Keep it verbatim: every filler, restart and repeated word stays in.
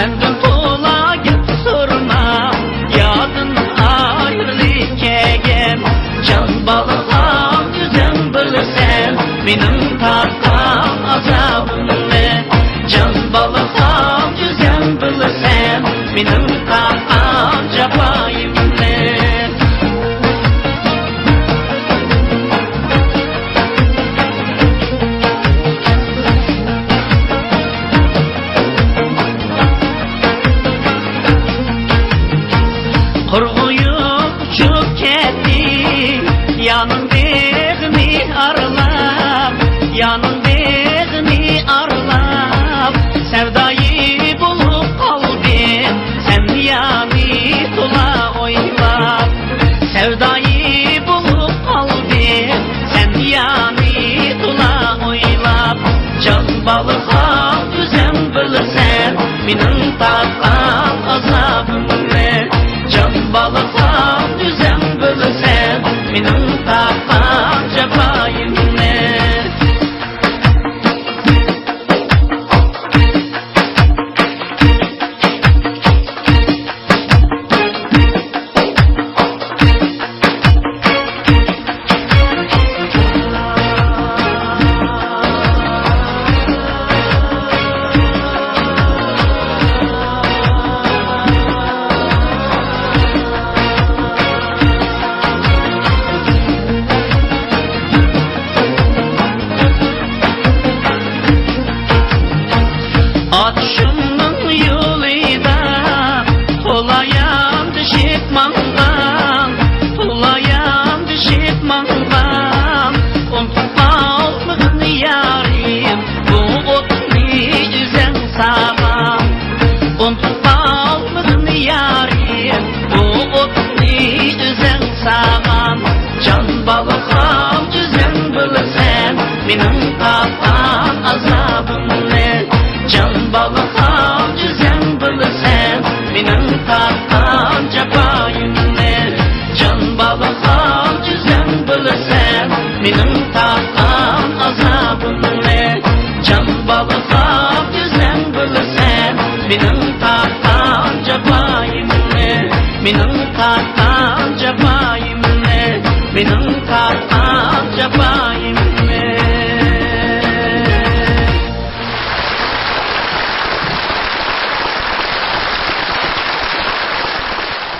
سەندىن تولا گەپ سورىما، يادىن ئايرىلىپ كەلگەن. جان بالىغا ئۆزۈڭ بىلىسەن، مېنىڭ تارتقان ئازابىمنى. جان بالىغا ئۆزۈڭ بىلىسەن، مېنىڭ تارتقان جاپايىمنى. قۇرغۇيۇپ ئۇچۇپ كەتتى، يانىڭ بېغىنى ئارىلاپ، يانىڭ بېغىنى ئارىلاپ، سەۋدايى بولۇپ قالدىم سەن يانى تولا ئويلاپ. سەۋدايى بولۇپ قالدىم سەن يانى تولا ئويلاپ. جان بالىغا ئۆزۈڭ بىلىسەن، مېنىڭ تارتقان ئازابىمنى. جان بالىغا ئۆزۈڭ بىلىسەن، مېنىڭ تارتقان جاپايىمنى. ئاتىشىمنىڭ يولىدا تولا ياندىشىپ ماڭغان، تولا ياندىشىپ ماڭغان. ئۇنتۇپ قالمىغىن يارىم، بۇ ئوتنى ئۆزۈڭ ساغان. ئۇنتۇپ قالمىغىن يارىم، بۇ ئوتنى ئۆزۈڭ ساغان. جان بالىغا ئۆزۈڭ بىلىسەن، مېنىڭ تارتقان ئازابىمنى. جان بالىغا ئۆزۈڭ بىلىسەن، مېنىڭ تارتقان جاپايىمنى. جان بالىغا ئۆزۈڭ بىلىسەن، مېنىڭ